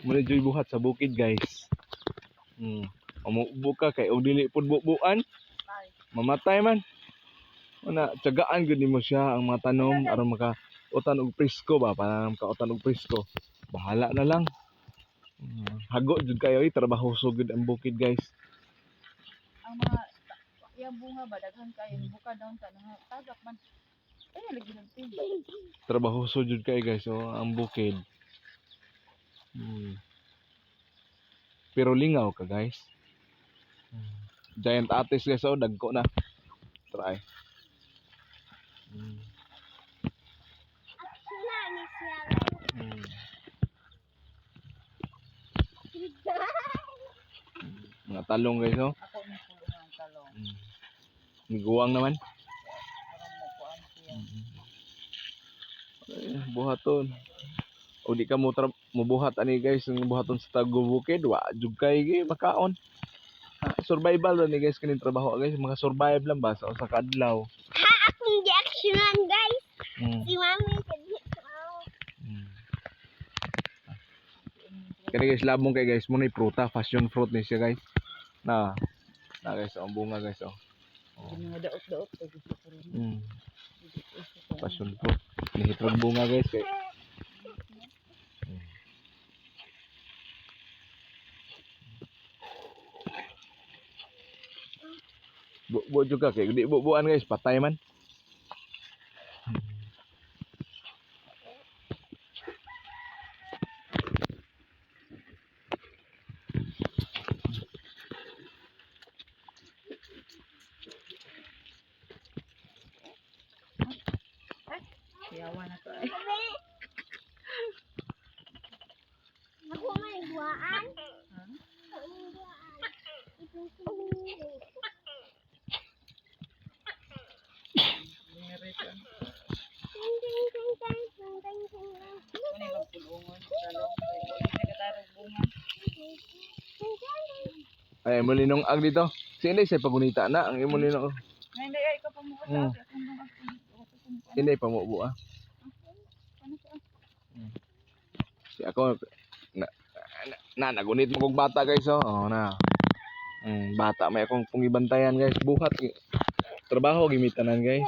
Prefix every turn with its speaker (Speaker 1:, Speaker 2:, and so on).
Speaker 1: Muna joy buhat sa bukid, guys. Umubo ka kay og dili pud bubuan, mamatay man. Una, tiyagaan gud nimo siya ang mga tanom aron maka utan og presko ba, para makautan og presko. Bahala na lang. Hago jud kayo eh, trabaho gud ang bukid, guys.
Speaker 2: Ang mga iyang bunga ba daghan kayo buka daon ta nga tagak man. Ay lagi nang pili.
Speaker 1: Trabaho jud kayo, guys, oh, ang bukid. Pero lingaw ka, guys. Giant atis, guys, oh, dagko na. Try.
Speaker 3: Aksyonan ni siya.
Speaker 1: Mga talong, guys, oh.
Speaker 2: Ako ni pulo ng talong.
Speaker 1: Miguang naman.
Speaker 2: Parang mo kuan siya.
Speaker 1: Ay, buhaton. O di ka mo mubuhat ani, guys, ang buhaton sa tago bukid, wa jud kay gi makaon. Ah, survival ra ni, guys, kining trabaho, guys, mga survive lang ba sa usa ka adlaw.
Speaker 3: Ha, akong gi-actionan, guys. Si Mami kadhi sa.
Speaker 1: Kani, guys, labong kay, guys, mo ni pruta, passion fruit ni siya, guys. Na. Na, guys, ang bunga, guys, oh. Oh.
Speaker 2: Kini nga daot-daot kay gusto ko rin.
Speaker 1: Passion fruit. Nihitrog bunga, guys, kay. Bu juga kay di bubuan, guys, patay man.
Speaker 2: Yawa na to ay.
Speaker 3: Ako may buwaan.
Speaker 2: Ha?
Speaker 3: Ako may buwaan. Itong sinili.
Speaker 2: Bunga rito.
Speaker 3: Ting, ting, ting, ting, ting, ting, ting, ting.
Speaker 2: Ano yung pulungon talong kay wala na katarong bunga.
Speaker 3: Ting, ting, ting.
Speaker 1: Ay, mulinong ag dito. Si Inday say pagunita na ang imo linong.
Speaker 2: Ngayon ay ikaw pa mo sa ate akong mga
Speaker 1: Si Inday pamubo ah.
Speaker 2: Ano sa
Speaker 1: Si ako na, na, na nagunit mo kog bata, guys, oh. Oh na. Bata may akong pungibantayan, guys. Buhat trabaho gimitanan, guys.